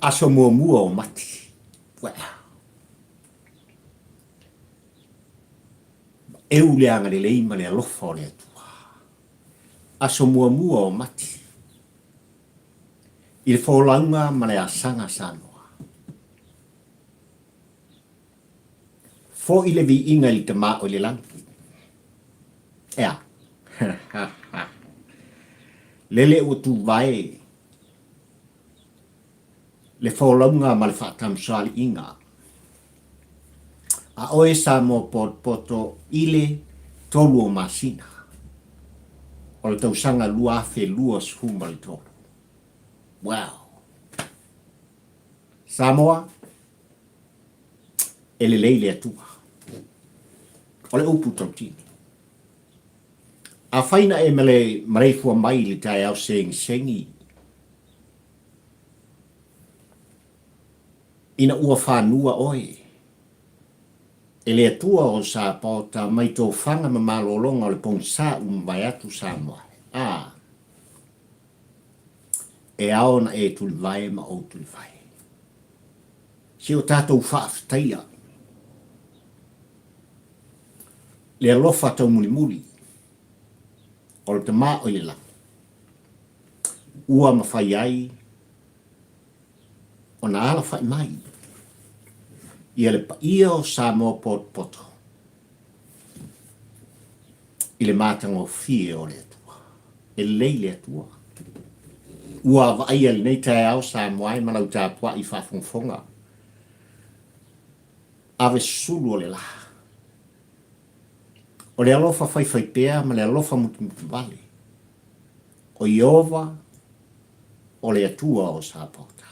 Aso muamua o Mati. Well. Eu le agalelei ma le alofa o le Atua. Aso muamua o Mati. I le folauga ma le asaga Samoa. Fo'i le viiga i le Tama o i le lagi. E a? Lele ua tuvae le folauga ma le faatamusaaliiga a oe Samoa Potopoto i le tolu o masina o le tausaga 2023. Wow! Samoa, e lelei le Atua. O le upu tautino. Afai na e maleifua mai i le taeao segisegi, ina ua fanua oe e le Atua o Sapaota mai tofaga ma malologa o le pogisa ua mavae atu Samoa, a e ao ona e tulivae ma ou tulivae. Se o tatou faafetaia le alofa taumulimuli o le Tama o i le lagi, ua mafai ai ona alafai mai ia le paia o Samoa potopoto i le matagofie o le Atua. E lelei le Atua. Ua vaaia i lenei taeao Samoa e ma lau tapuai faafogafoga. Ave sulu o le la. O le alofa faifaipea ma le alofa mutumutuvale o Ieova o le Atua o Sapaota.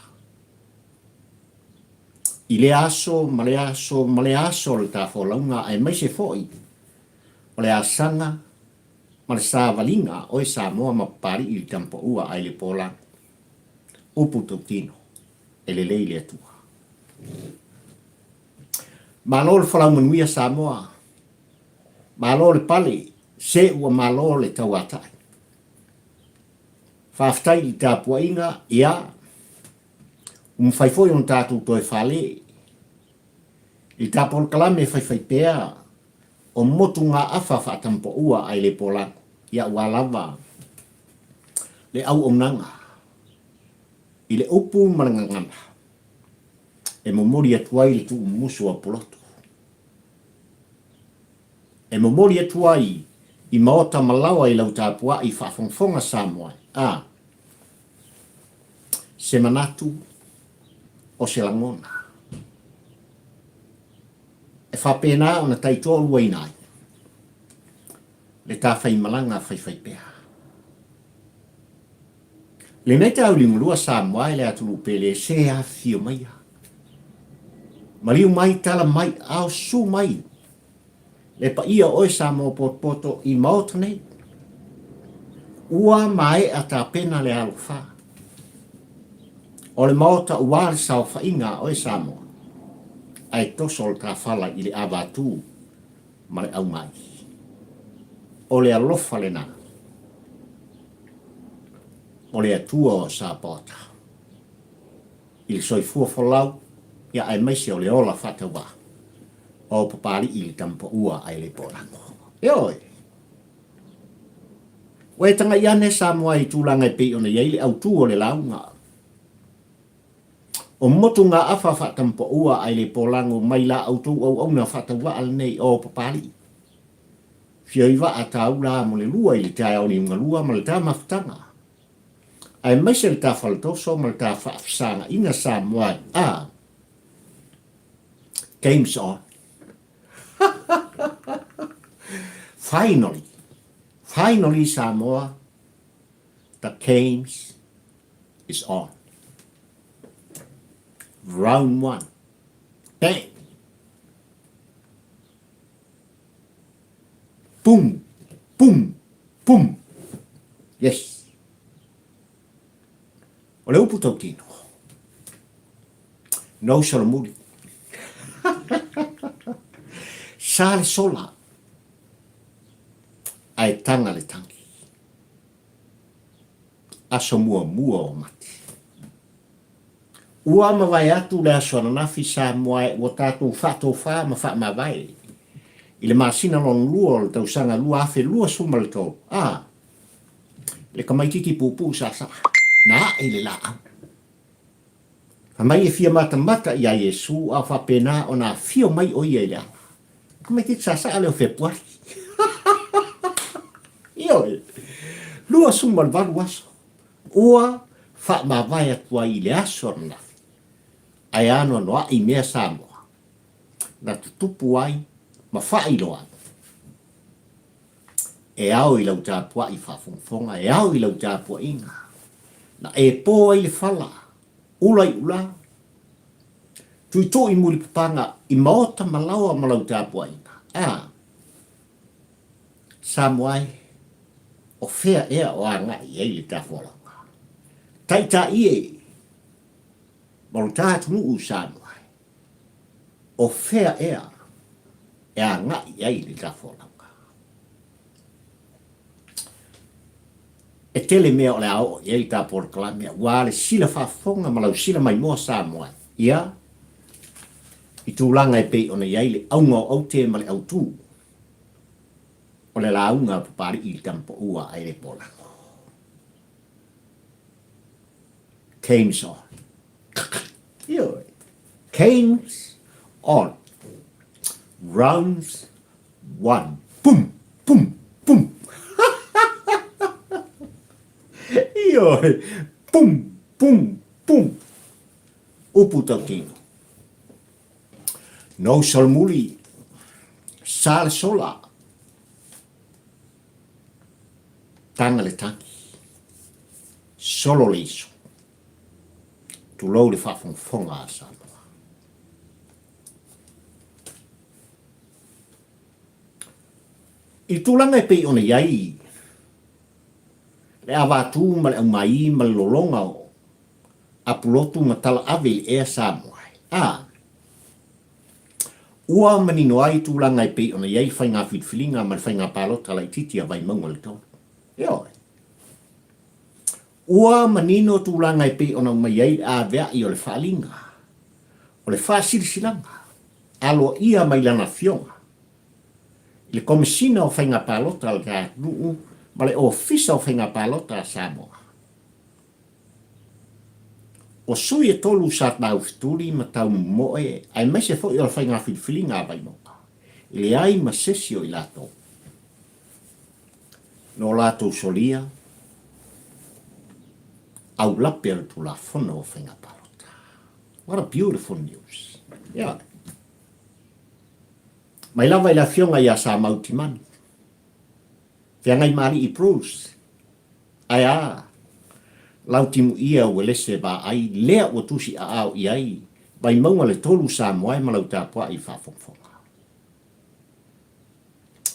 I lea aso ma lea aso ma lea aso o le tafolauga aemaise foi o le asaga ma le savaliga a oe Samoa ma Papalii i le Tamapaua ae le Polago. Upu tautino, e lelei le Atua. Malo le folau manuia Samoa, malo le pale, se ua malo le tauatai. Faafetai i le tapuaiga, ia, ua mafai foi ona tatou toe fale i le ta polokalame faifaipea o motugaafa faatampaua ae le polago, ia aua lava le auaunaga i le upu ma le gagana e momoli atu ai le tuumumusu a Pulotu. E momoli atu ai i maota ma laoa i lau tapuai faafogafoga Samoa, a se manatu o se lagona e faapena ona taitoaluaina ai le tafaimalaga faifaipea. Lenei taulimalua Samoa e le atunuu pele se afifio maia. Maliu mai tala mai ao su mai le paia o oe Samoa potopoto i Maota nei. Ua maea tapena le alofa o le Maota ua le saofaiga a oe Samoa ae toso le tafala i le avatu ma le aumai. O le alofa lena o le Atua o Sapaota i le soifua folau ia aemaise o le ola faatauvaa o Papalii i le Tamapaua ae le Polago. Ioe! Ua e tagai ane Samoa i tulaga e pei ona i ai le autu o le lauga. O motugaafa faatamapaua ae le Polago mai la outou auauna faatauvaa lenei o Papalii. Fioi vaa taula mo le lua i le taeao liugalua ma le ta mafutaga. Aemaise le ta faletoso ma le ta faafesagaina Samoa a Games on. Finally, finally Samoa, the games is on. Round one. Bang! Boom! Boom! Boom! Yes! O le upu tautino. No solomuli. Sa le sola. Ae taga le tangi. Aso muamua o Mati. Ua mavae atu le aso ananafi Samoa e ua tatou faatofa ma faamavae i le masina lona lua o le tausaga 2023, a, le tamaititi puupuu saasaa na ae i le laau. Fai mai e fia matamata iā Iesu a o faapena ona afio mai o ia i le ala. Tamaititi saasaa lea o Fepuari. Ioe. 28 aso ua faamavae atu ai i le aso ananafi, ae anoanoai mea Samoa na tutupu ai ma faailoa ai. E ao i lau tapuai faafogafoga, e ao i lau tapuaiga, na e po ai le fala, ula i ula, tuitui mulipapaga i maota ma laoa ma lau tapuaiga. A, Samoa e, o fea ea o agai i ai le tafualaga? Taitai e, ma lo ta atunuu Samoa e, o fea ea e agai i ai le tafualaga? E tele mea o le a oo i ai le ta polokalame aua le sila faafofoga ma lau sila maimoa Samoa e, ia, i tulaga e pei ona i ai le auga o aute ma le autū o le lauga a Papali'i i le tamapaua a Elepolago. Games on. Ioe. Games on. Rounds one. Pum, pum, pum. Ioe. Pum, pum, pum. Upu tautino. Nou solomuli, sa le sola, taga le tagi, solo le iso, tulou le faafogafoga a Samoa. I tulaga e pei ona i ai le avatū ma le aumaī ma le lologa o Apulotu ma tala ave i le ea Samoa. A. Ua manino ai tulaga e pei ona i ai faiga filifiliga ma le faiga palota laitiiti a Vaimauga le 3. Ioe. Ua manino tulaga e pei ona aumai ai le aveai o le faaaliga o le faasilasilaga aloaia mai lana afioga i le Komesina o Faiga Palota a le atunuu ma le Ofisa o Faiga Palota a Samoa. O sui e tolu sa taufetuli ma taumomoe aemaise foi o le faiga filifiliga a Vaimauga, e leai ma sesi o i latou. No latou solia aulape o le Tulafono o Faiga Palota. What a beautiful news. Yeah. Mai lava i le afioga ia Samau Timani, Feagaimali'i Bruce, Ae a? Lau timuia ua lese vaai lea ua tusi aao i ai Vaimauga le tolu Samoae ma lau tapuai faafogafoga.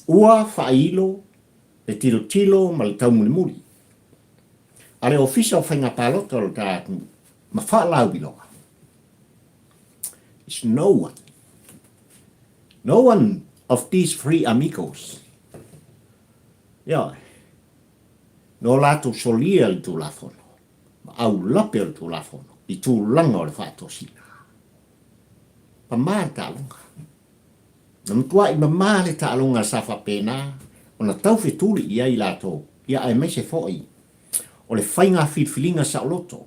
Ua faailo le tilotilo ma le taumulimuli a le Ofisa o Faiga Palota o le ta atunuu ma faalauiloa. Is no one, no one of these three amigos, ioe, Nō lātou solia le Tulafono ma aulape o le Tulafono i tulaga o le faatosina. Pamā le taaloga. Na matua'i mamā le taaloga sa faapena ona taufetuli i ai latou, ia aemaise foi o le faiga filifiliga saoloto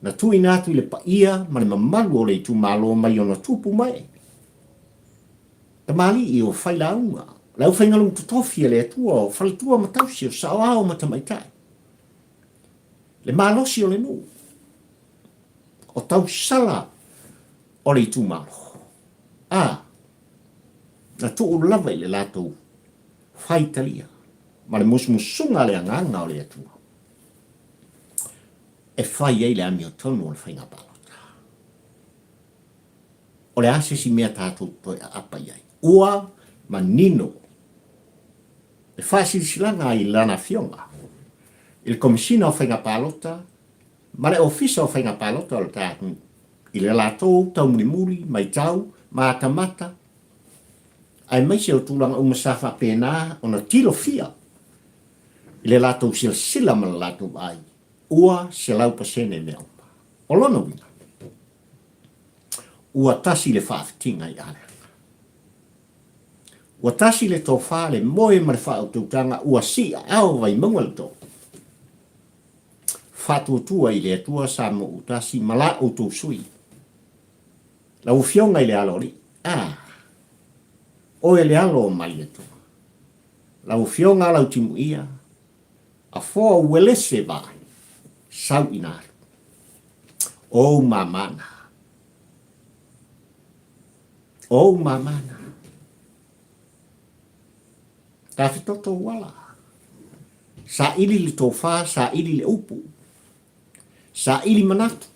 na tuuina atu i le paia ma le mamalu o le itumalo mai ona tupu mae. Tamalii o Failauga, le aufaigaluga totofi a le Atua, o faletua ma tausi, o saoao ma tamaitai, le malosi o le nuu, o tausala o le itumalo. A, na tuu lava i le latou faitalia ma le musumusuga a le Agaga o le Atua e fai ai le amiotonu o le faiga palota. O le a se isi mea tatou te toe aapa i ai? Ua manino le faasilasilaga i Lana Afioga i le Komesina o Faiga Palota ma le Ofisa o Faiga Palota o le ta atunuu i le latou taumulimuli, maitau, matamata, aemaise o tulaga uma sa faapena ona tilofia i le latou silasila ma le latou vaai, ua 100% mea uma. O lona uiga. Ua tasi le faafitiga i Aleaga. Ua tasi le tofa, le moe ma le faautautaga ua sii aao Vaimauga le too. Faatuatua i le Atua Samoa ua tasi ma la outou sui. Lau Afioga i le Aloalii, a! Oe le alo o Malietoa. Lau Afioga Lautimuia, Afoa uelese vaai, sau ina alu. O ou mama na. O ou mama na. Tafitoto uala. Saili le tofa, saili le upu. Saili manatu.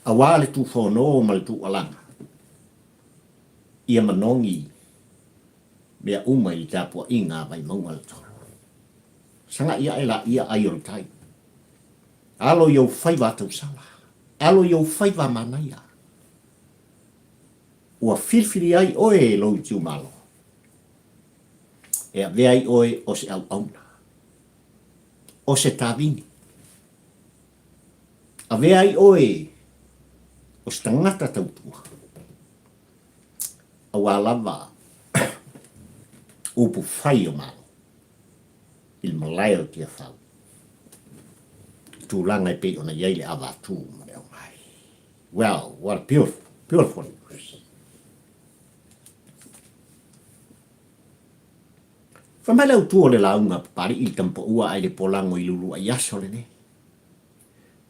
Aua le tufono ma le tuualanga. Ia manogi mea uma i le tapuaiga a Vaimauga le Tolu. Sagai ae laia ai o le tai. Alo i ou faiva a tausala. Alo i ou faiva a manaia. Ua filifili ai oe e lou itumalo. E avea ai oe o se auauna. O se tavini. Avea ai oe o se tagata tautua. Aua lava upu fai o Malo i le malae o Tiafau i tulaga e pei ona i ai le avatū ma le aumai. Well, what a beautiful, beautiful news. Fai mai le autu o le lauga Papali'i i le Tamapaua ai le polago i le uluai aso lenei.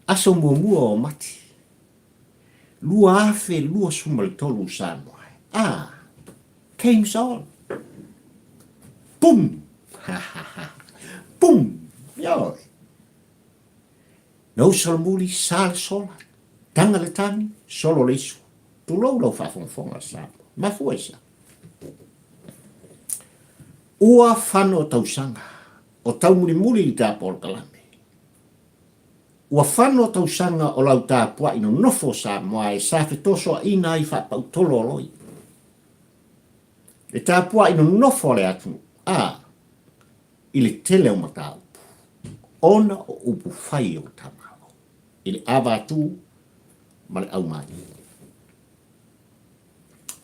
Aso muamua o Mati. 2023 Samoa ah games on pum ha ha ha pum ioe no solomuli sa le sola tanga le tagi solo le isu tulou lau faafogafoga Samoa mafua i sa ua fano tausaga o taumulimuli i le tapolokalame Ua fano tausaga o lau tapuai nonofo Samoa e sa fetosoaina ai faapautolo o loi. Le tapuai nonofo a le atunuu, a, i le tele o mataupu, ona o upu fai o le tamalo, i le avatū ma le aumālie.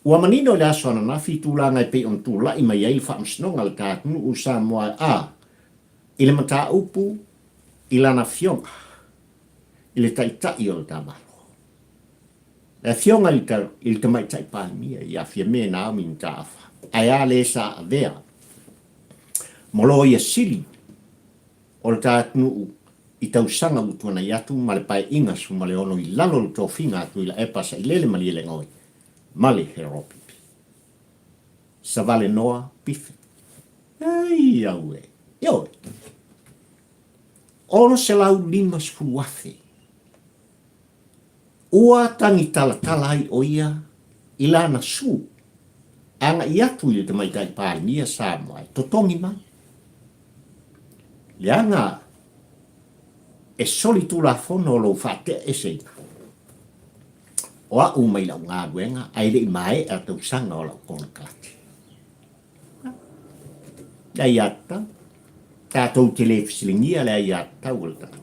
Ua manino i le aso ananafi tulaga e pei ona tulai mai ai le faamasinoga a le ta atunuu Samoa a, i le mataupu i lana afioga i le Taitai o le ta Malo, le afioga i le Tamaitai Palemia ia Fiame Naomi Mataafa, ae a le sa avea ma Loia Sili o le ta atunuu i tausaga ua tuanai atu ma le Paeaiga 16 i lalo o le tofiga a Tuilaepa Sailele Malielegaoi ma le Heropipi. Savalenoa Pife. Ei au e! Ioe! 650,000. Ua tagitalatala ai ʻo ia i lana sū agai atu i le Tamaitai Palemia Samoa e totogi mai. Leaga e solitulafono lou faatea eseina o a'u mai la'u galuega ae le i maea tausaga o la'u konekarate. Le aiatatau. Tatou te le fesiligia le aiatatau a le tagata.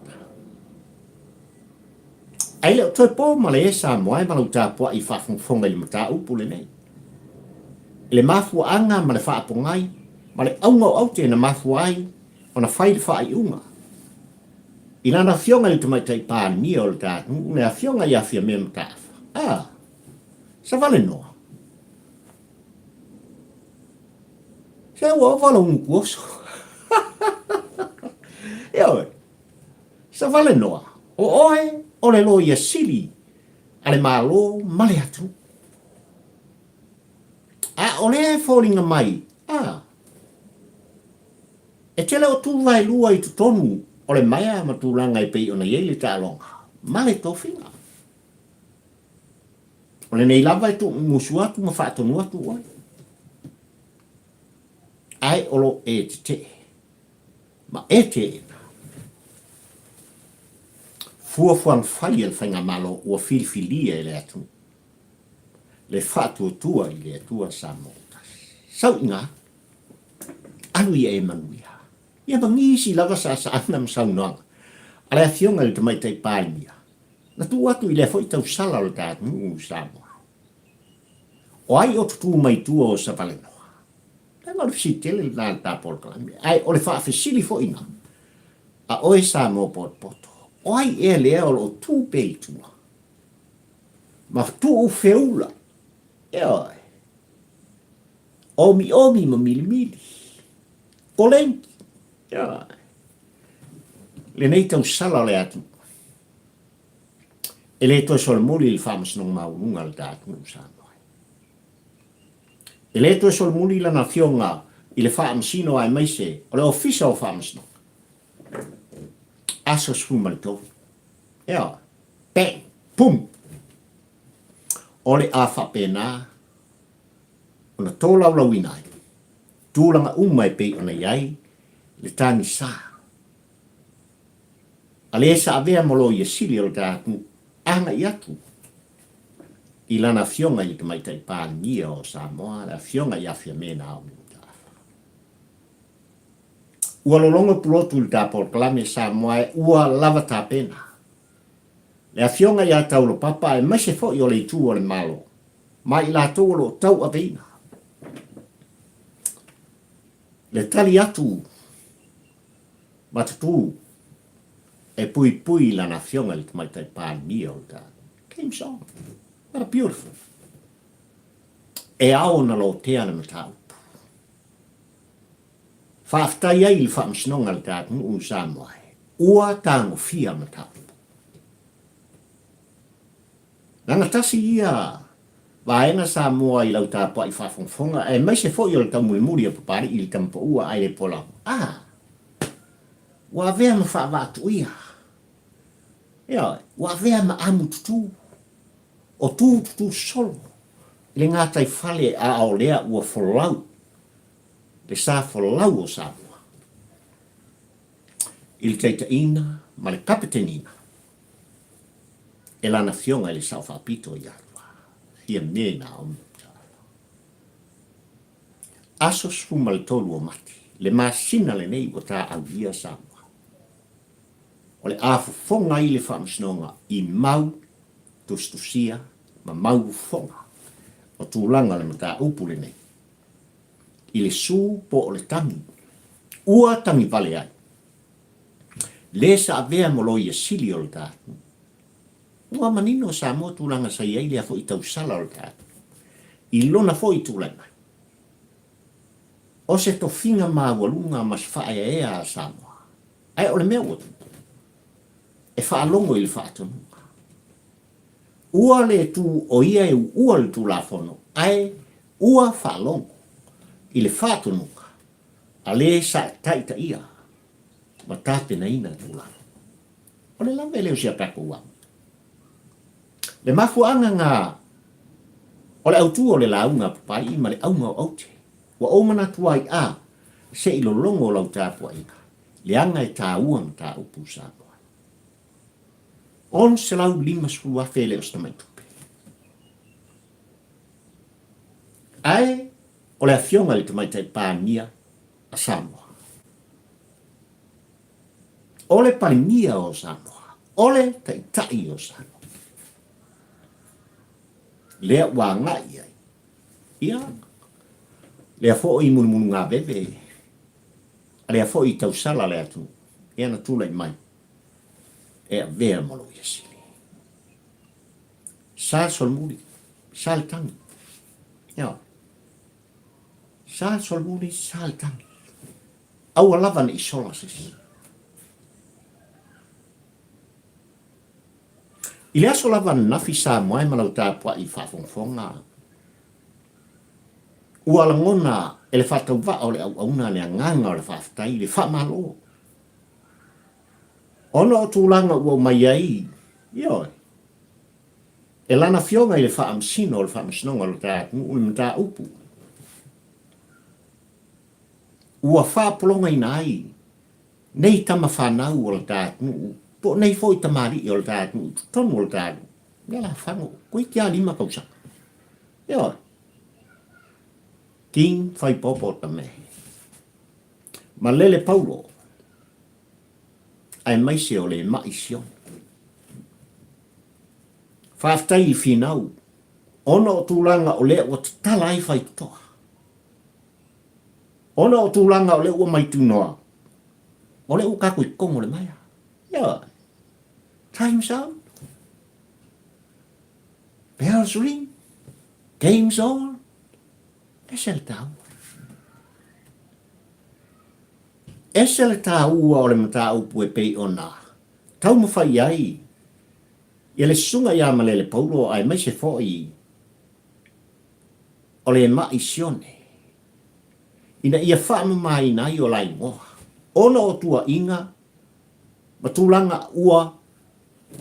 Ae le o toe po ma le e Samoa e ma lau tapuai faafogafoga i le mataupu lenei. I le mafuaaga ma le faapogai ma le auga o aute na mafua ai ona fai le faaiuga i lana afioga i le Tamaitai Palemia o le ta atunuu, le afioga ia Fiame Mataafa. A, savalenoa. Se ua ova lou gutu oso. Ioe, savalenoa, o oe o le Loia Sili a le Malo ma le atunuu. A o lea e foliga mai, a, e te le o tu vaelua i totonu o le maea ma tulaga e pei ona i ai le taaloga ma le tofiga. O lenei lava e tuumusu atu ma faatonu atu oe. Ae o lo e tetee ma e teena. Fuafuaga fai a le Faigamalo ua filifilia e le atunuu le faatuatua i le Atua Samoa Tasi. Sau i ina, alu ia e manuia. Ia ma nisi lava saasaaga ma saunoaga a le Afioga i le Tamaitai Palemia. Na tuu atu i lea foi tausala o le ta atunuu i Samoa. O ai o tutū mai tua o Savalenoa? Leaga o le fesili tele lena i le ta polokalame. Ae o le faafesili foi na, a oe Samoa potopoto, o ai ea lea o lo o tu pea i tua? Ma tuu feula, ioe, omiomi ma milimili, koleni, ioe, lenei tausala o le atunuu. E le toe solomuli i le Faamasinoga Maualuga a le ta atunuu Samoa. E le toe solomuli lana afioga i le Faamasino aemaise o le Ofisa o Faamasinoga. Aso 13. Ioe. Bang! Pum! O le a faapena ona tolaulauina ai tulaga uma e pei ona i ai le tagisa a le sa avea ma loia sili o le ta atunuu agai atu i lana afioga i le Tamaitai Palemia o Samoa, le afioga ia Fiame Naomi Mataafa. Ua lologo pulotu i le ta polokalame Samoa e ua lava tapena. Le afioga ia Taulopapa aemaise foi o le itu o le Malo ma i latou o lo o tauaveina le tali atu ma tutū e puipui i lana afioga i le Tamaitai Palemia o le ta Game's on. What a beautiful. E ao ona lotea le mataupu. Faafetai ai i le Faamasinoga a le ta atunuu i Samoa e ua tagofia mataupu. Leaga tasi ia vaega Samoa i lau tapuai faafogafoga aemaise foi o le taumulimuli a Papalii i le tamapaua ae le polau. A! Ua avea ma faavaatuia. Ioe, ua avea ma amu tutū. O tū tutū solo i le gataifale a o lea ua folau le sa folau o Samoa i le taitaiina ma le kapeteniina e lana Afioga i le Sao Faapito ia Fiame Naomi Mataafa. Aso 13 o Mati, le masina lenei ua taaulia Samoa. O le a fofoga ai le Faamasinoga i mau tusitusia ma mau fofoga o tulaga o le mataupu lenei i le su po o le tagi ua tagi vale ai le sa avea mo loia sili o le ta atunuu. Ua manino Samoa tulaga sa i ai lea foi tausala o le ta atunuu i lona foi tulai mai. O se tofiga maualuga ma se faaeaea a Samoa, ae o le mea ua tupu, e faalogo i le faatonuga. Ua le tu o ia e uua le Tulafono, ae ua faalogo i le faatonuga a le sa taitaia ma tapenaina Tulafono. O le lave lea o si a tatou amio. Le mafuaaga na o le autu o le lauga a Papalii ma le auga o aute, ua ou manatu ai a se i lologo lau tapuaiga, leaga e taua mataupu Samoa. 650 afe e le o se tamai tupe. Ae o le afioga i le Tamaitai Palemia a Samoa. O le Palemia o Samoa, o le Taitai o Samoa. Lea ua agai i ai. Ia, lea foi mulimulugaveve, a lea foi tausala le atunuu, ia na tulai mai e avea ma Loia Sili. Sa solomuli, sa le tagi. Ia, sa solomuli, sa le tagi. Aua lava ne i sola se isi. I le aso lava ananafi sa moe ma lau tapuai faafogafoga, ua lagona e le faatauvaa o le auauna le agaga o le faafetai i le faamalo ona o tulaga ua aumai ai, ioe, e lana Afioga i le Faamasino o le Faamasinoga o le ta atunuu le mataupu ua faapologaina ai nei tama fanau o le ta atunuu po o nei foi tamalii o le ta atunuu i totonu o le ta atunuu. Mea la fago, toeitiiti lava 5 tausaga. Ioe. King Faipopo Tame. Malele Paulo, aemaise o le ma'i Sione. Faafetai i finau, ona o tulaga o lea ua tatala ai faitotoa. Ona o tulaga o lea ua maitinoa, o lea ua tatou i totonu o le maea. Ioe. Time's out. Bells ring. Game's on. Ese le taua. Ese le taua o le mataupu e pei ona taumafai ai ia le Susuga ia Malele Paulo aemaise foi o le ma'i Sione, ina ia faamamaina ai o la igoa, ona o tuuaiga ma tulaga ua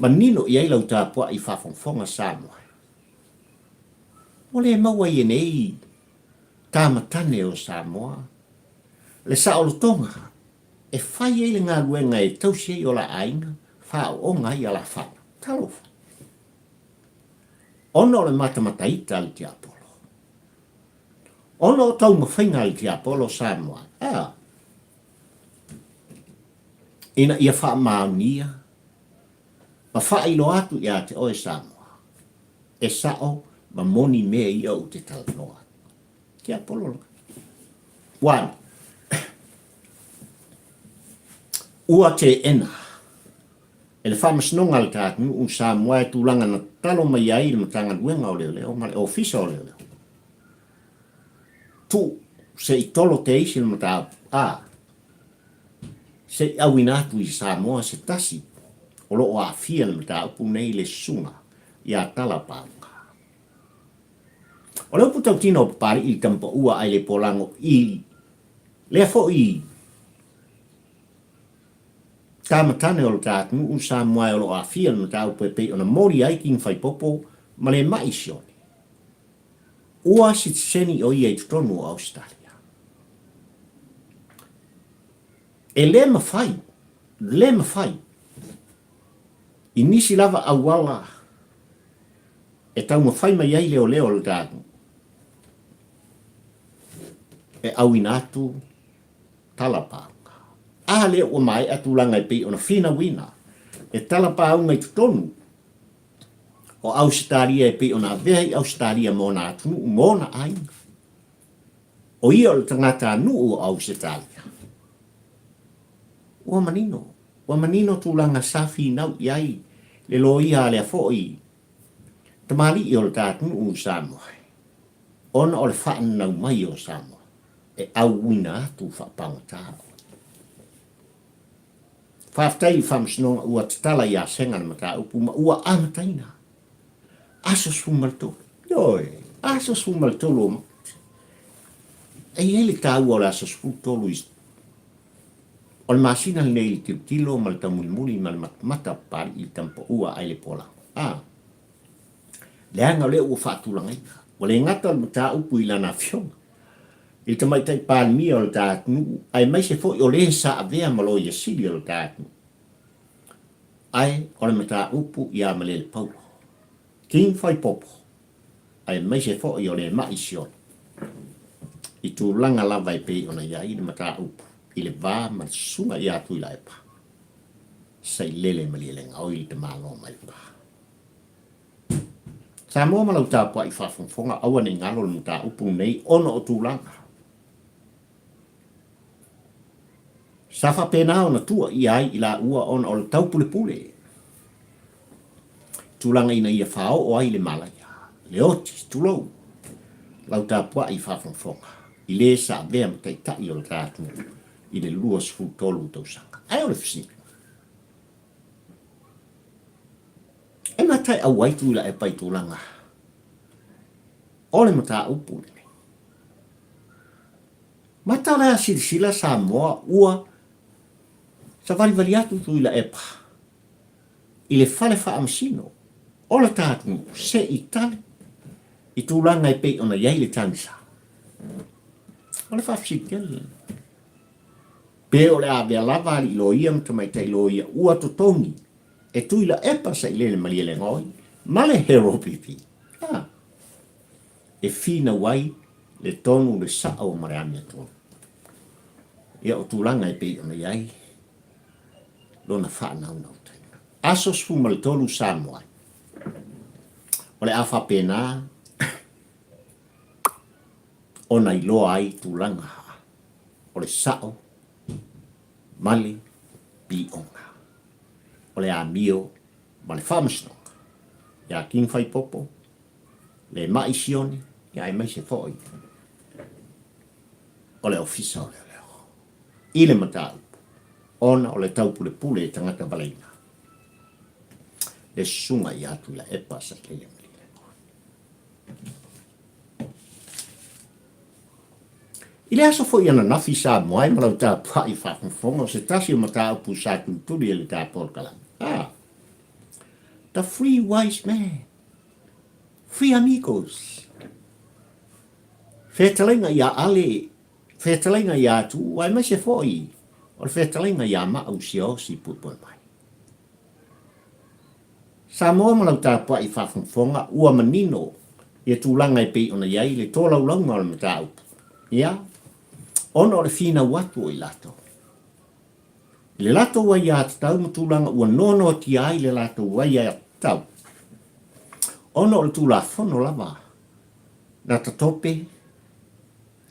manino i ai lau tapuai faafogafoga Samoa. Ua le maua ai e nei tamatane o Samoa le saolotoga e fai ai le galuega e tausi ai o la aiga, faaooga ai a la fanau. Talofa! Ona o le matamataita a le tiapolo. Ona o taumafaiga a le tiapolo Samoa, a, ina ia faamaonia ma faailoa atu ia te oe Samoa, e sao ma moni mea ia ou te talanoa atu. Tiapolo la. One, ua teena e le Faamasinoga a le ta atunuu Samoa e tulaga na tatalo mai ai le Matagaluega o Leoleo ma le Ofisa o Leoleo. Tuu se i tolo te isi le mataupu a se i auina atu i Samoa se tasi o lo o aafia le mataupu nei le susuga ia Tala Pauga. O le upu tautino o Papali'i i le Tamapaua ae le Polago i lea foi tamatane o lo ta atunuu Samoa o lo o aafia le mataupu e pei ona moli ai King Faipopo ma le ma'i Sione. Ua sitiseni o ia i totonu o Ausetalia. E le mafai, le mafai i nisi lava auala e taumafai mai ai leoleo o le ta atunuu e auina atu tala pauga. A lea ua maea tulaga e pei ona finauina e tala pauga i totonu o Ausetalia e pei ona avea i Ausetalia ma ona atunuu ma ona aiga. O ia o le tagatanuu o Ausetalia. Ua manino, ua manino tulaga sa finau i ai le loia a lea foi tamalii o le ta atunuu i Samoa, ona o le faananau mai o Samoa e auina atu faapagota oe. Faafetai i le Faamasinoga ua tatala ia Sega le mataupu ma ua amataina aso 13. Ioe, aso 13 o Mati. E i ai le taua o le aso 13 i o le masina lenei i le tilotilo ma le taumulimuli ma le matamata Papali'i i le Tamapaua ai le Polago. A, leaga o lea ua faatulagaina. Ua le gata o le mataupu i lana afioga i le Tamaitai Palemia o le ta atunuu, aemaise foi o le sa avea ma Loia Sili o le ta atunuu. Ae o le mataupu ia Malele Paulo, King Faipopo, aemaise foi o le ma'i Sione, i tulaga lava e pei ona i ai le mataupu i le va ma le susuga ia Tuilaepa, Sailele Malielegaoi le tamaloa mai le pa. Samoa ma lau tapuai faafogafoga, aua ne i galo le mataupu lenei ona o tulaga sa faapena ona tuuaia ai i laua ona o le taupulepule, tulaga ina ia faaoo ai le malaia, le oti, tulou, lau tapuai faafogafoga i le sa avea ma taitai o le ta atunuu i le 23 tausaga. Ae o le fesili, e mataeau ai Tuilaepa i tulaga o le mataupu lenei? Mata la silasila Samoa ua savalivali atu Tuilaepa i le fale faamasino o le ta atunuu se i tali i tulaga e pei ona i ai le tagisa. O le faafesili tele lenei. Pe o le a avea lava alii loia ma tamaitai loia ua totogi e Tuilaepa Sailele Malielegaoi ma le Hero PP. A. E finau ai le tonu, le sao ma le amiotonu. Ia o tulaga e pei ona i ai lona faanaunautaiga. Aso 13 Samoa. O le a faapena ona iloa ai tulaga o le sao ma le pioga, o le amio ma le faamasinoga ia King Faipopo, le Ma'i Sione, ia aemaise foi o le Ofisa o Leoleo i le mataupu ona o le taupulepule e tagata valaina le susuga ia Tuilaepa Sailele Malielegaoi. I le aso foi ananafi sa moai ma lau tapuai faafogafoga o se tasi o mataupu sa tulituli e le ta polokalame. Ah, the three wise men, three amigos. Fetalaiga ia Ale, fetalaiga ia Atu, aemaise foi o le fetalaiga ia Maau Siaosi Puepue mai. Samoa ma lau tapuai faafogafoga ua manino ia tulaga e pei ona i ai le tolaulauga o le mataupu, ia, ona o le finau atu o i latou. I le latou aiatatau ma tulaga ua noanoatia ai le latou aiatatau, ona o le Tulafono lava na tatope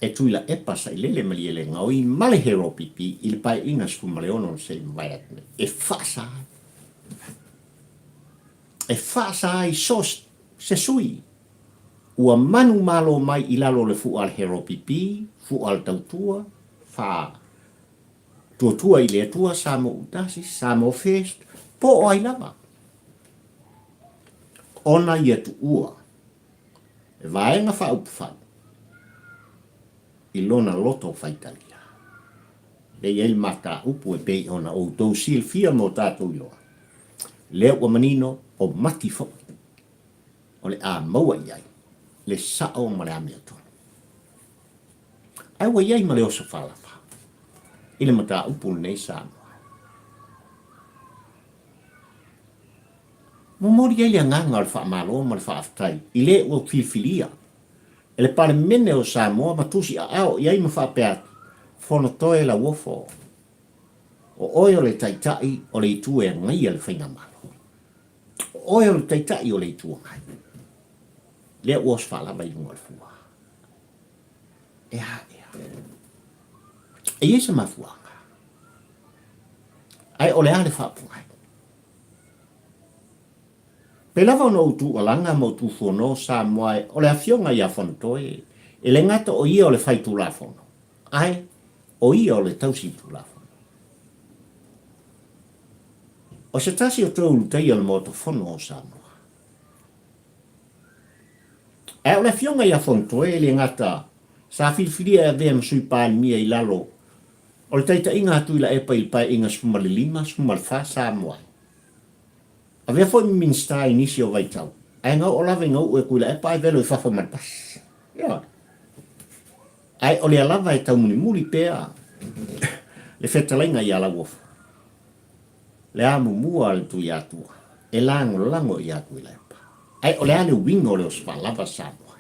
e Tuilaepa Sailele Malielegaoi ma le Heropipi i le Paeaiga 16 na se i mavae atu nei, e faasa ai, e faasa ai so se sui ua manumalo mai i lalo o le fua a le Heropipi, fua a le tautua, fa tuatua i le Atua, Samoa Utasi, Samoa First, po o ai lava, ona ia tuua le Vaega Faaupufai i lona loto faitalia. Lea e i ai le mataupu e pei ona outou silafia ma o tatou iloa, lea ua manino o mati foi o le a maua i ai le sao ma le amiotonu. Ae ua i ai ma le oso faalava i le mataupu lenei Samoa. Momoli ai le agaga o le faamalo ma le faafetai i le ua filifilia e le Palemene o Samoa ma tusi aao i ai ma faapea atu, Fonotoe Lauofo, o oe o le Taitai o le Itu e agaia le Faigamalo. O oe o le Taitai o le Itu Agai. Lea ua oso faalava i luga o le fua. E a ea? E i ai se mafuaaga. Ae o le a le faapogai? Pei lava ona ou tuualaga ma ou tuufuono Samoa e o le Afioga ia Fonotoe, e le gata o ia o le Faitulafono, ae o ia o le Tausi Tulafono. O se tasi o toe ulutaia o le Maota Fono o Samoa. Ae o le Afioga ia Fonotoe e le gata sa filifilia e avea ma Sui Palemia i lalo o le taitaiga a Tuilaepa i le Paeaiga 15, 14 Samoa. Avea foi ma Minisita i nisi o vaitau, ae gau'o lava i gau'u e Tuilaepa ae velo i fafo ma le pasi. Ioe. Ae o lea lava e taumulimuli pea le fetalaiga ia Lauofo, le amumua a le Tuiatua e lagolago ia Tuilaepa. Ae o le a le uiga o le oso faalava Samoa?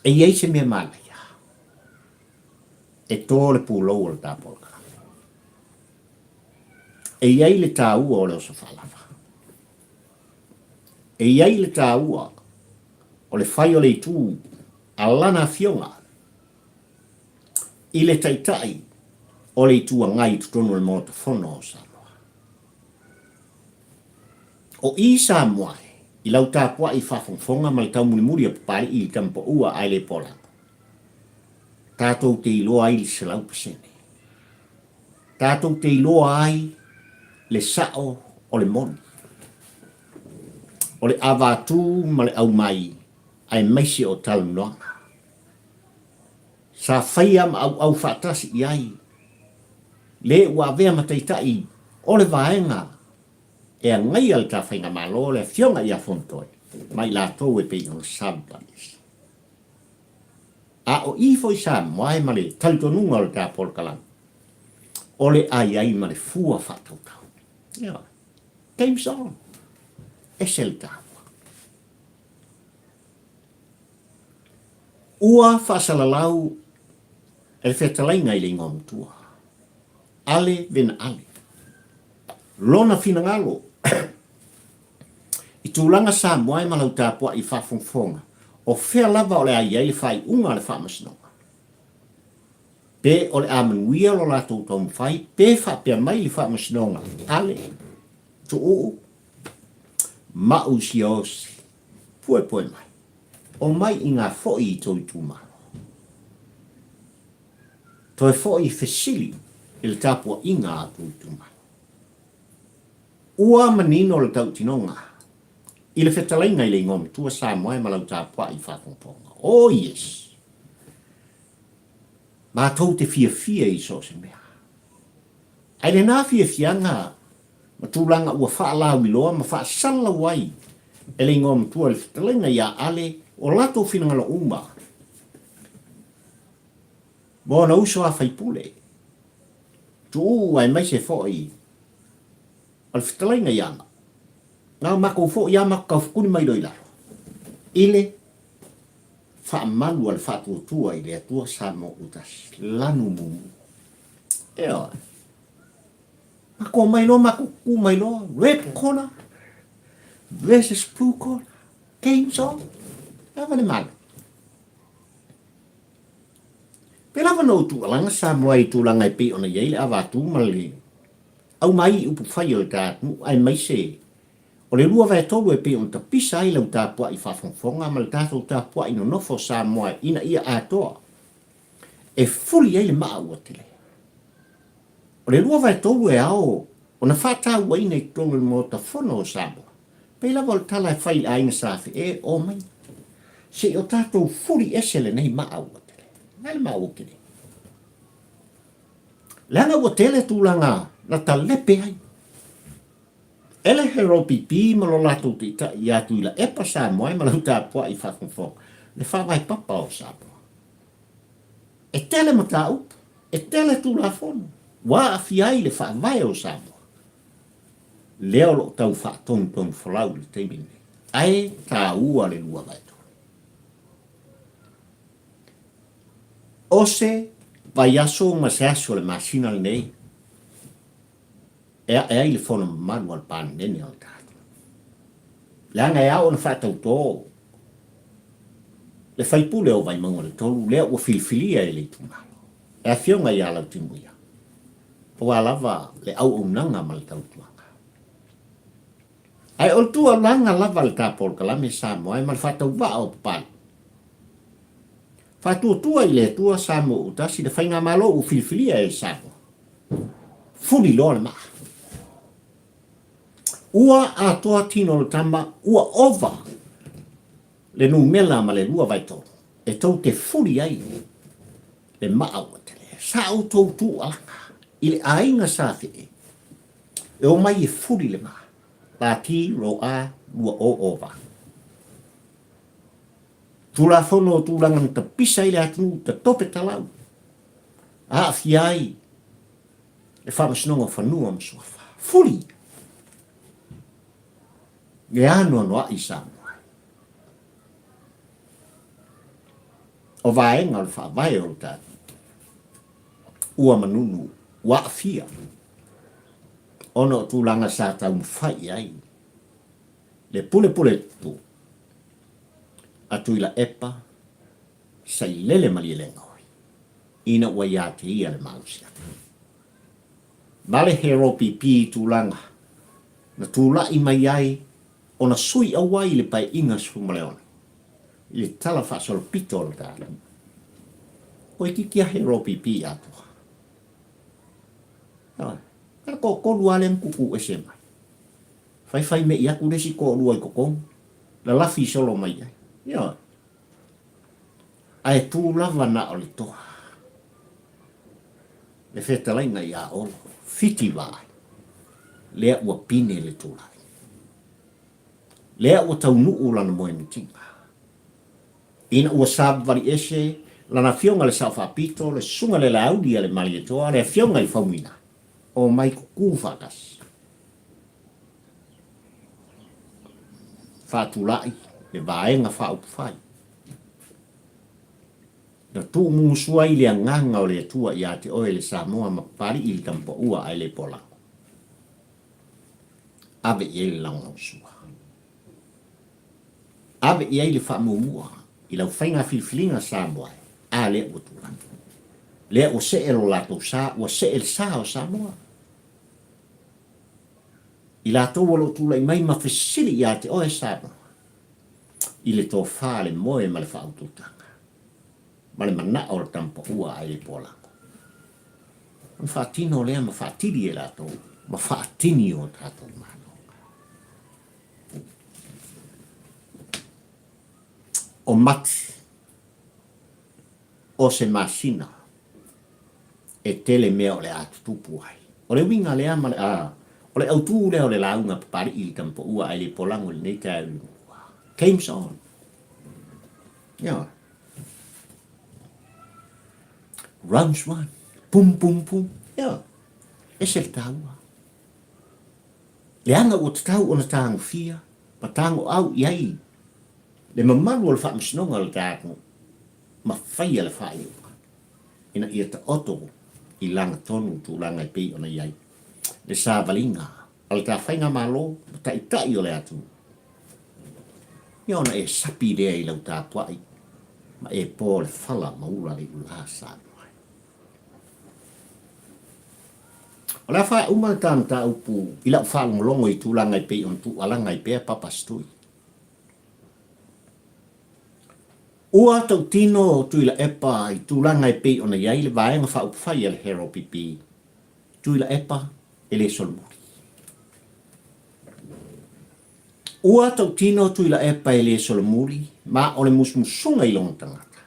E i ai se mea manaia e to le pulou o le ta polokalame. E i ai le taua o le oso faalava. E i ai le taua o le fai o le itu a lana afioga i le Taitai o le Itu Agai i totonu o le Maota Fono o Samoa. O i Samoa i lau tapuai faafogafoga ma le taumulimuli a Papalii i le tama paua ae le poalago, tatou te iloa ai le 100%. Tatou te iloa ai le sao o le moni, o le avatū ma le aumai aemaise o talanoaga sa faia ma auau faatasi i ai le ua avea ma taitai o le vaega e agaia le ta faigamalo le Afioga ia Fonotoe ma i latou e pei ona savavaliese. A o i foi Samoa e ma le talitonuga o le ta polokalame, o le ai ai ma le fua faatautau. Ioe. Game's on. Ese le taua. Ua faasalalau e le fetalaiga i le igoa matua, Ale Vena Ale, lona finagalo i. tulaga Samoa e ma lau tapuai faafogafoga, o fea lava o le a i ai le faaiuga a le Faamasinoga? Pe o le a manuia lo latou taumafai pe faapea mai le Faamasinoga, Ale, Tuuu, Ma'u Siaosi, puepuemai, omai i ngā foʻi i tou itumalo. Toe foʻi fesili i le tapuaiga a tou itumalo. Ua manino le tautinoga i le fetalaiga i le igoa matua Samoa e ma lau tapuai i faafogafoga. Oh yes! Matou te fiafia i so o se mea. Ae lena fiafiaga ma tulaga ua faalauiloa ma faasalalau ai e le igoa matua le fetalaiga ia Ale o latou finagalo uma ma ona uso a faipule, tuuu aemaise foi o le fetalaiga ia Ana. Na o makou foi a makou taufukuli mai loa i lalo i le faamalu a le faatuatua i le Atua Samoa Utasi, lanu mumu. Ioe. Makou omai loa makou kuku mai loa, red corner versus blue corner, games on. Lava le malo. Pe lava na ou tuualaga Samoa i tulaga e pei ona i ai le avatu ma le aumai i upu fai o le ta atunuu aemaise o le 2/3 e pei ona tapisa ai lau tapuai faafogafoga ma le tatou tapuai nonofo Samoa ina ia atoa e fuli ai le maa ua tele. O le 2/3 e ao ona faatauaina i totonu o le Maota Fono o Samoa. Pei lava o le tala e fai i le aiga Safee, omai, se i o tatou fuli ese lenei maa ua tele. O le a le maa ua tele? Leaga ua tele tulaga na talepe ai. E le he ropipi ma lo latou taitai ia Tuilaepa Samoa e ma lau tapuai faafogafoga le faavae papa o Samoa. E tele mataupu, e tele Tulafono ua aafia ai le faavae o Samoa. Lea o lo o tau faatonutonu folau i le taimi lenei. Ae taua le 2/3. O se vaiaso ma se aso o le masina lenei e ae ai le fono mamalu a le Palemene o le tatou. Leaga e ao ona faatautō le faipule o Vaimauga le 3 lea ua filifilia e le itumalo, le afioga ia Lautimuia, aua lava le auaunaga ma le tautuaga. Ae o le tuualaga lava a le ta polokalame Samoa e ma le faatauvaa o Papalii. Faatuatua i le Atua Samoa Utasi le faigamalo ua filifilia e Samoa. Fuli loa le maa. Ua atoa tino o le tama, ua ova le numela ma le 2/3 e tou te fuli ai le maa ua tele. Sa outou tuualaga i le aiga Safee e omai e fuli le maa. Pati Roa 2008. Tulafono o tulaga na tapisa ai le atunuu tatope talau, aafia ai le Faamasinoga o Fanua ma Suafa. Fuli! Le anoanoai Samoa ai. O vaega o le faavae o le tatou ua manunu, ua aafia ona o tulaga sa taumafai ai le pulepule tutu a Tuilaepa Sailele Malielegaoi ina ua ia te ia le malosiaga. Ma le HRPP i tulaga na tulai mai ai ona sui auai i le Paeaiga 16 i le Tala Faasolopito o le Tala. Toeitiiti a HRPP atoa. Ioe. Na le toatolu lava lea na tutu ese mai. Faifai mei atu le isi toalua i totonu, lalafi solo mai ai. Ioe. Ae tu lava na o le toa. Le fetalaiga ia Olo, fiti vaai. Lea ua pine le tulai. Lea ua taunuu lana moemitiga. Ina ua savavali ese lana afioga le Sao Faapito, le Susuga le Laauli a le Malietoa, le afioga i Faumuina, omai kuku faatasi. Faatulai le Vaega Faaupufai. Na tuumumusu ai le agaga o le Atua ia te oe le Samoa ma Papalii le Tamapaua ae le Polago. Ave i ai le lagolagosua. Ave i ai le faamuamua i lau faiga filifiliga Samoa e, a lea ua tulai. Lea ua see lo latou sa, ua see le sa o Samoa. I latou o lo o tulai mai ma fesili ia te oe Samoa, i le tofa, le moe ma le faautautaga, ma le manao o le tamapaua ae le poalago. Ona faatino lea ma faatili e latou ma faatini o tatou Malo. O Mati, o se masina e tele mea o le a tutupu ai. O le uiga lea ma le, a, o le autū lea o le lauga Papali'i i le Tamapaua ae le polago i lenei taeao i le Nofoa. Games on. Ioe. Rounds one. Pum, pum, pum. Ioe. Ese le taua. Leaga ua tatau ona tagofia ma tagoau i ai le mamalu o le Faamasinoga o le Tatou ma faia le faaiuga ina ia taoto i lagatonu tulaga e pei ona i ai le savaliga a le ta Faigamalo ma Taitai o le atunuu. Ia ona e sapi lea i lau tapuai ma e po le fala ma ula le iulā Samoa. O le a faaiuma le ta mataupu i lau faalogologo i tulaga e pei ona tuualaga ai pea Papa Stui. Ua tautino Tuilaepa i tulaga e pei ona i ai le Vaega Faaupufai a le HRPP, Tuilaepa e le solomuli. Ua tautino Tuilaepa e le solomuli ma o le musumusuga i lona tagata.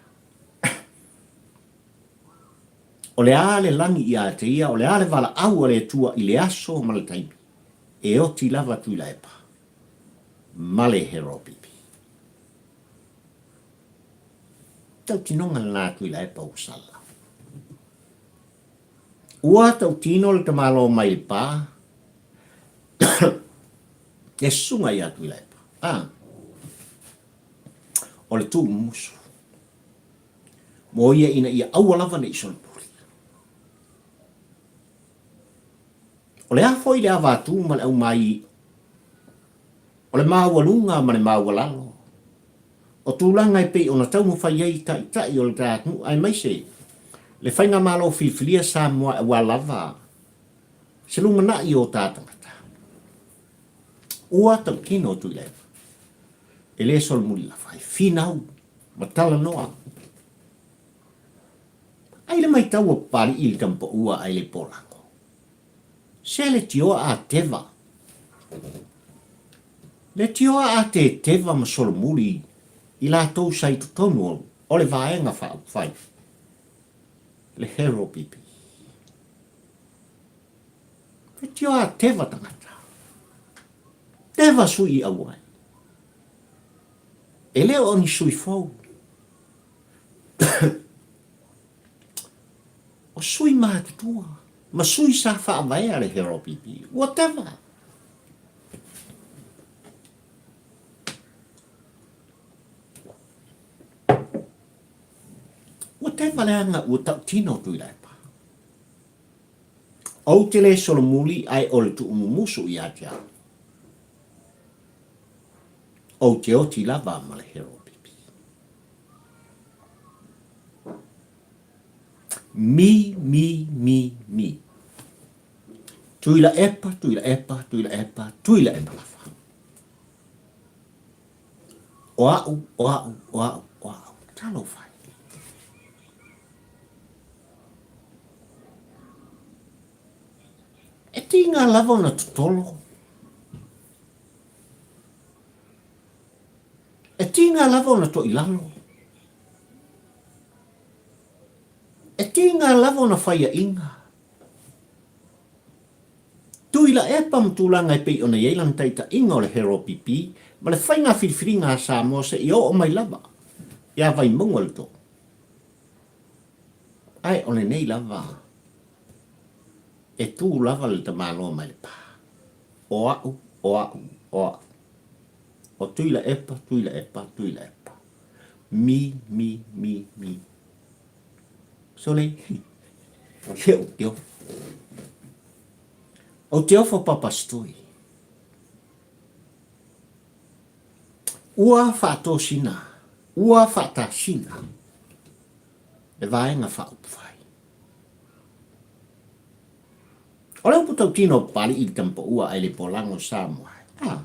O le a le lagi ia te ia, o le a le valaau a le Atua i le aso ma le taimi, e oti lava Tuilaepa ma le Heropipi. Tautinoga lena Tuilaepa ua sala. Ua tautino le tamaloa mai le pa, le susuga ia Tuilaepa. Ah, o le tuumumusu. Mo ia ina ia aua lava ne i solomuli. O le a foi le avatu ma le aumai o le maualuga ma le maualalo o tulaga e pei ona taumafai ai taitai o le ta atunuu aemaise le faigamalo filifilia Samoa aua lava se lumanai o ta tagata. Ua tautino Tuilaepa, e le solomuli lava, e finau ma talanoa. Ai le maitau a Papali'i i le tamapaua ae le polago. Se le tioa a teva. Le tioa a te teva ma solomuli i latou sa i totonu o le Vaega Faaupufai, le HRPP. Le tioa a teva tagata. Teva sui i auai. E le o ni sui fou. O sui matutua ma sui sa faavaea le HRPP. Ua teva. Ua teva leaga ua tautino Tuilaepa. Ou te le solomuli ae o le tuumumusu ia te au. Ou te oti lava ma le HRPP. Mi, mi, mi, mi. Tuilaepa, Tuilaepa, Tuilaepa, Tuilaepa lava. O a'u, o a'u, o a'u, o a'u. Talofa e. E tiga lava ona totolo. E tiga lava ona toilalo. E tiga lava ona faiaina. Tuilaepa ma tulaga e pei ona i ai lana taitaiga o le HRPP ma le faiga filifiliga a Samoa seia oo mai lava ia Vaimauga le 3. Ae o lenei lava e tu lava le tamaloa mai le pa. O a'u, o a'u, o a'u. O Tuilaepa, Tuilaepa, Tuilaepa. Mi, mi, mi, mi. Sole, he ou te ofo. Ou te ofo Papa Stoi. Ua faatosina, ua faatasina le Vaega Faaupufai. O le upu tautino o Papalii i le Tamapaua ae le Polago o Samoa, a.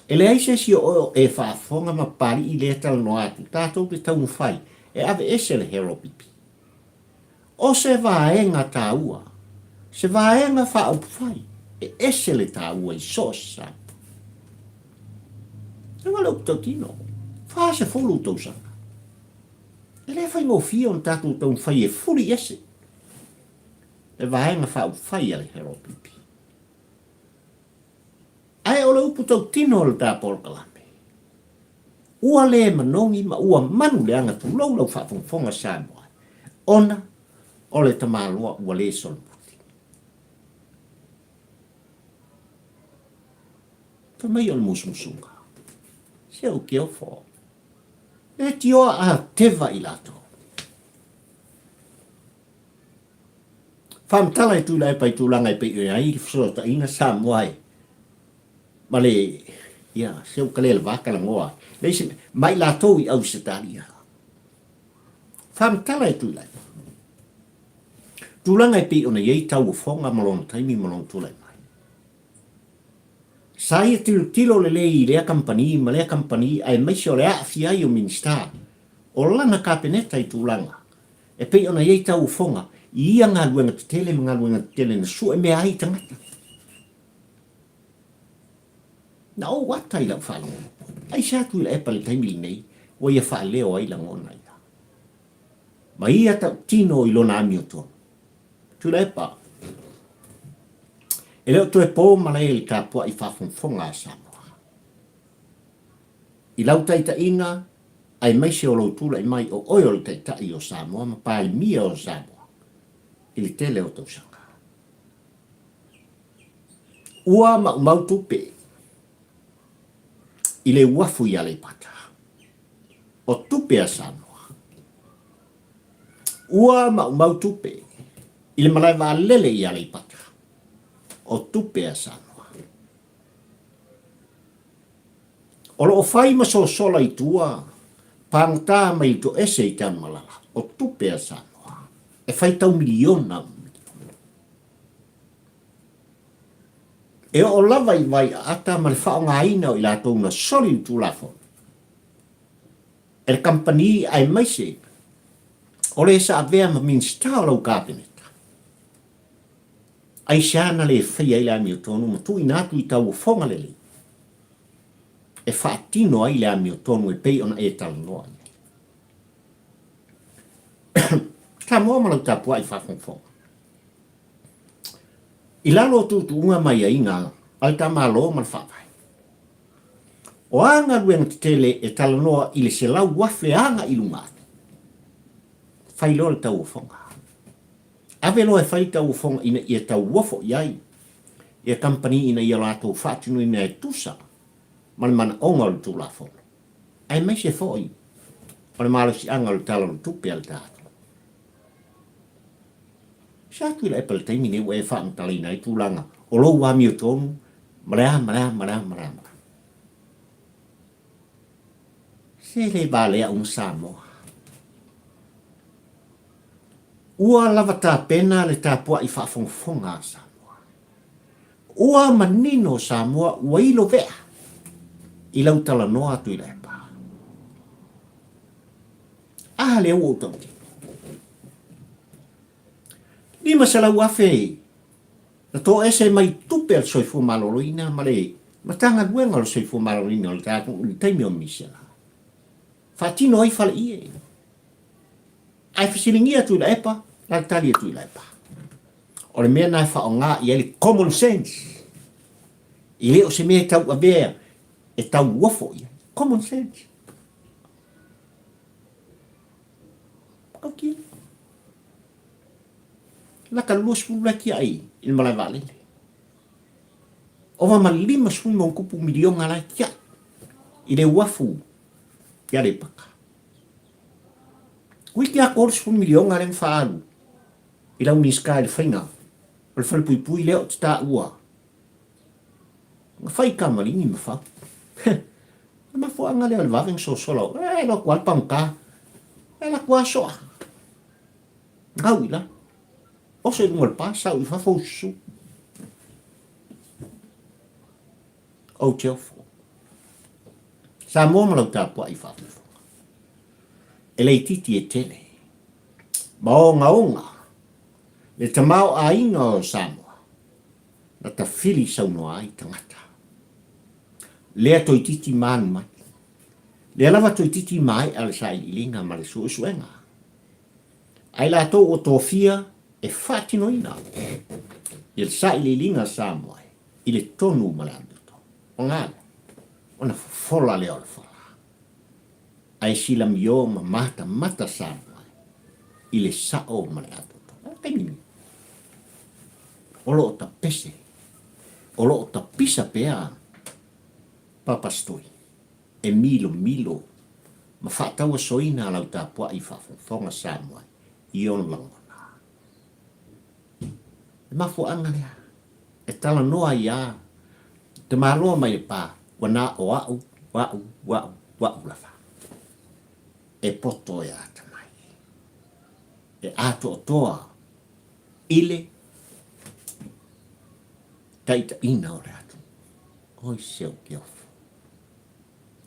E leai se isi o oe o e faafofoga ma Papalii lea talanoa atu, tatou te taumafai e aveese le HRPP. O se vaega taua, se vaega faaupufai e ese le taua i so o se Samoa. Leaga o le upu tautino, 40 tausaga. E le faigofie ona tatou taumafai e fuli ese le Vaega Faaupufai a le HRPP. Ae o le upu tautino o le ta polokalame, ua le manogi ma ua manu leaga tulou lau faafogafoga Samoa, ona o le tamaloa ua le solomuli. Fai mai o le musumusuga, se ou te ofo, le tioa a teva i latou. Faamatala e Tuilaepa i tulaga e pei ona i ai le fesootaiga Samoa e ma le ia se ua kale le va talanoa le isi ma i latou i Ausetalia. Faamatala e Tuilaepa tulaga e pei ona i ai tauofoga ma lona taimi ma lona tulai mai. Sa ia tilotilo lelei i lea kamupani ma lea kamupani aemaise o le aafia ai o Minisita o lana Kapeneta i tulaga e pei ona i ai tauofoga i ia galuega tetele ma galuega tetele na sue mea ai tagata. Na ou ata i lau faalogologo, aisea Tuilaepa i le taimi lenei ua ia faaleo ai lagona ia ma ia tautino i lona amiotonu. Tuilaepa, e le o toe po malae i le tapuai faafogafoga a Samoa. I lau taitaiga aemaise o lou tulai mai o oe o le Taitai o Samoa ma Palemia o Samoa i le tele o tausaga. Ua maumau tupe i le uafu i Aleipata, o tupe a Samoa. Ua maumau tupe i le malae vaalele i Aleipata, o tupe a Samoa. O lo o fai ma sosola i tua, pagota mai i toese i Tanumalala, o tupe a Samoa, e faitau miliona ma miliona. E oo lava i Vaiaata ma le faaaogaina o i latou na soli le Tulafono e le kamupani aemaise o le sa avea ma Minisita o lau Kapeneta. Aisea na le faia ai le amiotonu ma tuuina atu i tauofoga lelei e faatino ai le amiotonu e pei ona e talanoa i ai? Samoa ma lau tapuai faafogafoga. I lalo o tuutuuga ma aiaiga a le ta Malo ma le Faavae, o a galuega tetele e talanoa i le 100,000 aga i luga atu, fai loa le tauofoga. Ave loa e fai tauofoga ina ia tauofo i ai ia kamupani ina ia latou faatinoina e tusa ma le manaoga o le Tulafono, aemaise foi o le malosiaga o le Tala o le Tupe a le tatou. Se Tuilaepa i le taimi nei ua e faamatalaina ai tulaga o lou amiotonu ma le a ma le a ma le a ma le a ma le a. Se le valea uma Samoa. Ua lava tapena le tapuai faafogafoga a Samoa. Ua manino Samoa ua ilo vea i lau talanoa atu i Tuilaepa. A lea ua ou tautino. 500,000 na toese mai tupe a le Soifua Maloloina ma le Matagaluega o le Soifua Maloloina o le tatou i le taimi o Misela. Faatino ai faleie. Ae fesiligia Tuilaepa, la le tali a Tuilaepa. O le mea na e faaaoga i ai le common sense. E le o se mea e tau avea e tauofo i ai. Common sense. Tautia. Lata 20 la tiai i le malae vaalele. Ova ma 50 ma ona tupu miliona la e tiai i le uafu i Aleipata. Ui ki a 30 miliona lea na faaalu i lau Minisita i le faiga o le falepuipui lea ou te taua na fai i Kamalini ma Fau. Mafuaaga lea o le vave ona sosola o, e alu atu lava le pagota, e alu atu lava soa, gau i lalo, oso i luga o le pa, sau i fafo ususu. Ou te ofo. Samoa ma lau tapuai faafofoga. E le itiiti e tele. Ma ogaoga le tamaoaiga o Samoa na tafili saunoa ai tagata. Lea toeitiiti manu mai. Lea lava toeitiiti maea le sailiiliga ma le suesuega. Ae latou ua tofia e faatinoina ia le sailiiliga a Samoa i le tonu ma le amiotonu. O nga lea, ona fofola lea o le fala. Ae silamio ma matamata Samoa i le sao ma le atoatoa. O le taimi lenei, o lo o tapese, o lo o tapisa pea Papastoi e milomilo ma faatauasoina a lau tapuai faafogafoga Samoa i ona lagona. Le mafuaaga lea e talanoa ai a tamaloa mai le pa, ua na o au, au, au, au lava e poto e atamai, e atoatoa i le taitaiina o le atunuu. Oi se ou te ofo.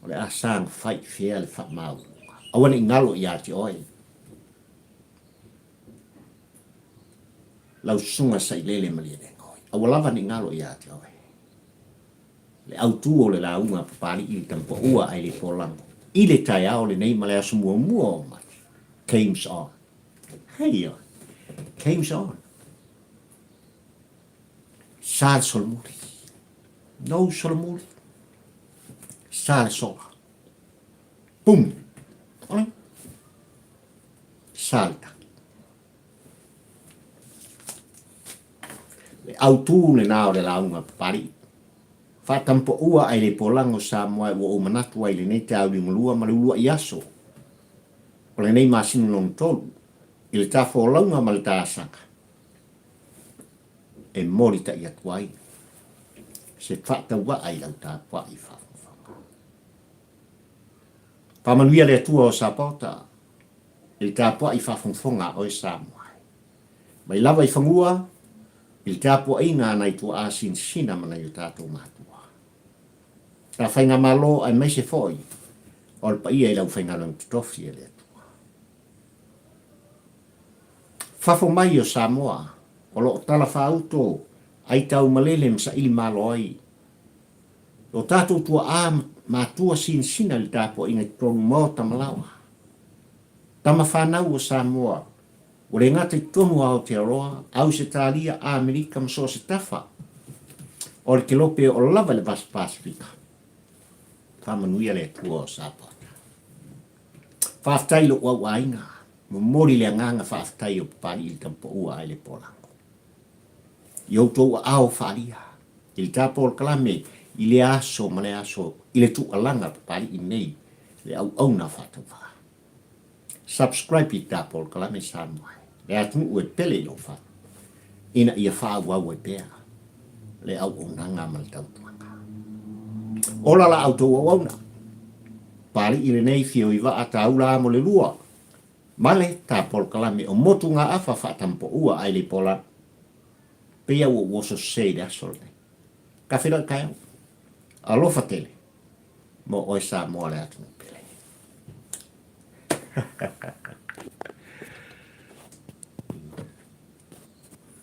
O le a saga fai i fea le faamaualuga. Aua ne i galo ia te oe. Lau susuga Sailele Malielegaoi. Aua lava ne i galo ia te oe. Le autu o le lauga a Papalii i le Tamapaua ae le Polago i le taeao lenei ma le aso muamua o Mati. Games on. Hei oe. Games on. Sa le solomuli. No solomuli. Sa le sola. Pum. Ole. Sa le taki. Le autu lena o le lauga Papalii. Faatampoua ae le polago Samoa ua ou manatu ai i lenei taeao liugalua ma le uluai aso o lenei masina lona tolu i le tafolauga ma le taasaga e molitai atu ai se faatauaa i lau tapuai faafogafoga. Faamanuia le Atua o Sapota i le tapuai faafogafoga a oe Samoa. Mai lava i fanua i le tapuaiga a nai tuaa sinasina ma nai o tatou matua. Ta faigamalo aemaise foi o le paia i le aufaigaluega totofi e le Atua. Fafo mai o Samoa o lo o tala faauto ai taumalele ma saili malo ai o tatou tuaa matua sinasina i le tapuaiga i totonu maota ma laoa. Tama fanau o Samoa ua le gata i totonu o Aotearoa, Ausetalia, Amerika ma so o se tafa o le kelope o lava i le Vasa Pasefika. Faamanuia le Atua o Sapota. Faafetai i lou au aiga, momoli le agaga faafetai o Papalii i le Tamapaua ae le Polago. I outou aao faaalia i le ta polokalame i lea aso ma lea aso i le tuualaga a Papalii nei le auauna faatauvaa. Subscribe i ta polokalame Samoa le atunuu e pele i lou fatu ina ia faaauau ai pea le auaunaga ma le tautuaga. Ola la outou auauna, Papalii lenei fioivaa taula amo le lua ma le ta polokalame o Motugaafa Faatampoua ae le Pola. Pei a ua ou oso sese i le aso lenei. Ka feiloai taeao. Alofa tele mo oe Samoa le atunuu pele.